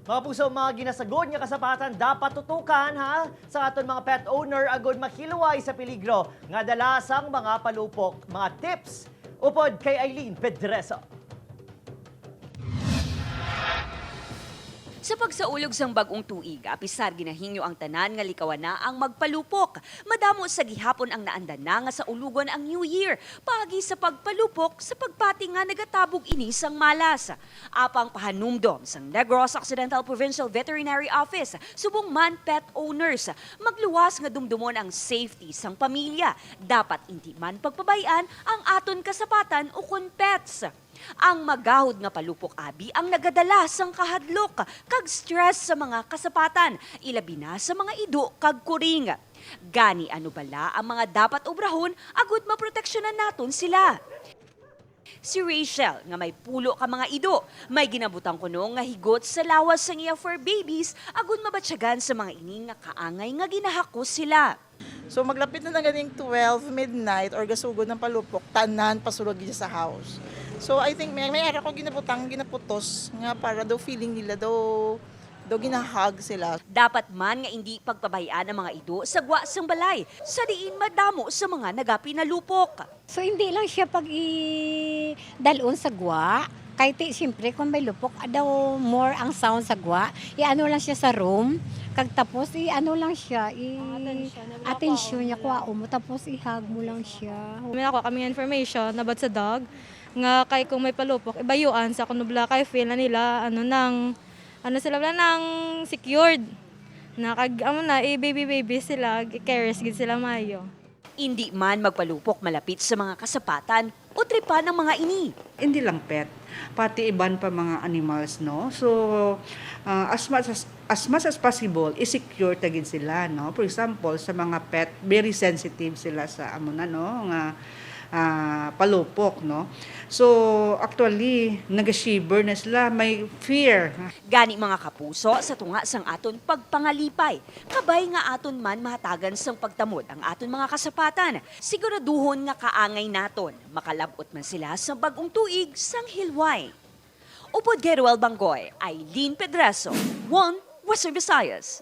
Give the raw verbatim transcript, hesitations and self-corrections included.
Mga puso, mga ginasagod nga kasapatan dapat tutukan, ha, sa aton mga pet owner agud mahilway sa peligro nga dala sang mga palupok. Mga tips upod kay Eileen Pedreso. Sa pagsaulog sang bag-ong tuig, apisar ginahingyo ang tanan nga likawan na ang magpalupok. Madamo sa gihapon ang naandan na nga saulogon ang New Year paagi sa pagpalupok sa pagpati nga nagatabog ini sang malas. Apang pahanumdom sang Negros Occidental Provincial Veterinary Office, subong man pet owners, magluwas nga dumdumon ang safety sang pamilya. Dapat indi man pagpabay-an ang aton kasapatan ukon pets. Ang magahod nga palupok abi ang nagadala sang kahadlok kag stress sa mga kasapatan, ilabi na sa mga ido kag kuring. Gani, ano bala ang mga dapat obrahon agud maproteksyonan naton sila? Si Rachel, nga may pulo ka mga ido, may ginabutang kuno nga higot sa lawas sang iya fur babies agud mabatyagan sa mga ini nga kaangay nga ginahakos sila. So maglapit na lang ganing twelve midnight or gasugod ng palupok, tanan pasulod gid sa house. So I think may may ara ko ginabutang, ginaputos nga para daw feeling nila daw daw ginahag sila. Dapat man nga indi pagpabay-an ang mga ido sa gwa sang balay, sa diin madamo sa mga nagapinalupok. So hindi lang siya pag i dalon sa gwa. Kay ti siyempre kung may lupok, ah, daw more ang sound sa gwa. I-ano lang siya sa room. Kag tapos i-ano lang siya, i atensyon niya, kuha mo, tapos i-hug mo lang siya. May nakuha kami information about sa dog nga kay kung may palupok, ibayuan sa kuno bala kay feel na nila ano nang ano sila bala nang secured na kag amo na i-baby baby sila, i-caress gid sila maayo. Indi man magpalupok malapit sa mga kasapatan o tripan ang mga ini. Hindi lang pet, pati iban pa mga animals, no? So, ah, as much as as much as possible, i-secure ta gid sila, no? For example, sa mga pet, very sensitive sila sa amo na, no, nga ah, palupok, no? So, actually, naga-shiver na sila, may fear. Gani, mga kapuso, sa tunga sang aton pagpangalipay, kabay nga aton man mahatagan sang pagtamod ang aton mga kasapatan, siguraduhon nga kaangay naton makalab-ot man sila sa bag-ong tuig sang hilway. Upod kay Roel Banggoy, Eileen Pedreso, One Western Visayas.